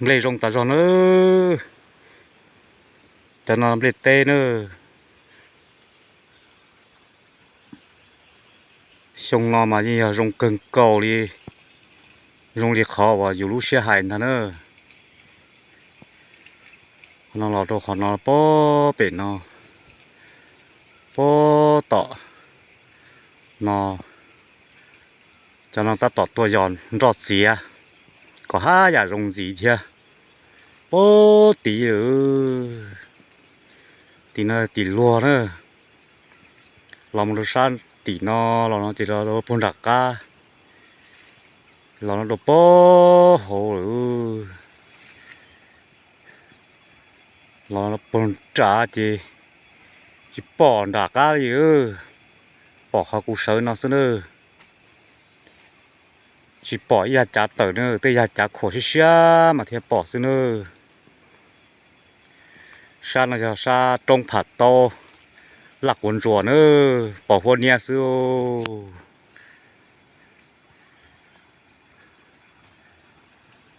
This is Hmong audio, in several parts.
Nplej zoo tas zog na. Cov no nplej teb na. Xyoo no mas yeej yog zoo kawg nkaus li, zoo li qhov uas yus lub siab hais ntag na. Qhov no los rau qhov no, pem no, pem tom no, cov no tab tom tuaj yos nroj txiav kom haj yam zoo ntxiv thiab. Pem tim, tim no tim luag na, los mus rau sab tim no, los no ces los puag nram qab, los no rau pem hauv lawm, los puag nrad ces tsis pom nram qab li. Pom qhov kuv sawv no xwb na. Tsis pom ib yam cav tawm na, tej yam cav khuam siab siab mas thiaj pom xwb na. Sab no yog sab roob pham taub Laj Quav Ntsuas na, pom huab niab xwb.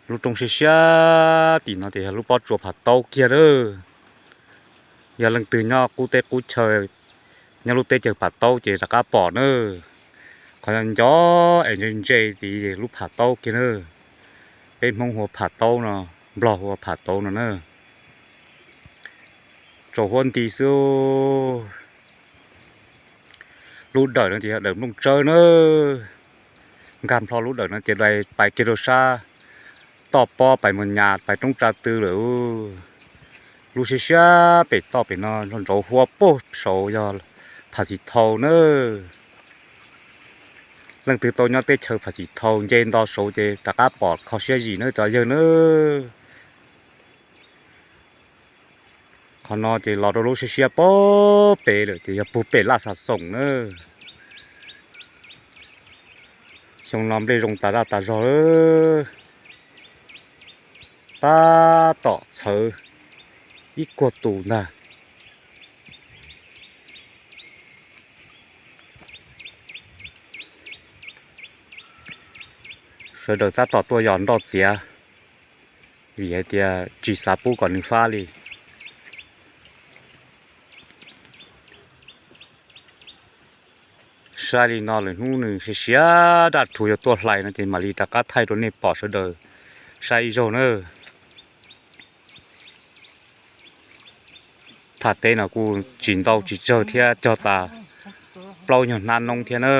Lub roob siab siab tim no ces yog lub pob tsuas pham taub kiag na. Yog leej twg nyob qub teb qub chaw, nyob lub teb chaws pham taub ces rov qab pom na. Qhov nco es ntse ntse tid lub pham taub kiag na. Peb Hmoob hu ua pham taub no, Nplog hu ua pham taub no na. Tsaus huab nti xwb. Lub dawm no ces yog dawm nplooj tsawb na. Nkag nplho lub dawm no ces dai pais kiag rau sab toj pob pais mus nyas pais roob tsa tw lawm. Lub siab siab pem toj pem no nrov nrov huab puag saud yog Pham Xim Thau na. Leej twg tau nyob teb chaws Pham Xim Thau nce nto saud ces rov qab pom kho siab zim na cov yawg na. Qhov no ces los rau lub siab siab pem pem lawm ces yog puag pem Laj Xa Xoom na. Xyoo no nplej zoo tas zaj tas zog, tab tom txhawv ib kuag tus ntag. Sawv daws tab tom tuaj yos nroj txiav vim hais tias tsis xav pub kom nws fab li. Saib li no lawm hnub nws siav siav daj rhuv yuav tuaj hlais no ces mam li rov qab thaij rau nej pom sawv daws saib ib zaug na. Thaj teb no kuj tsis ntau tsis tsawg thiab, cog tas plaub nyuag hnab noob thiab na.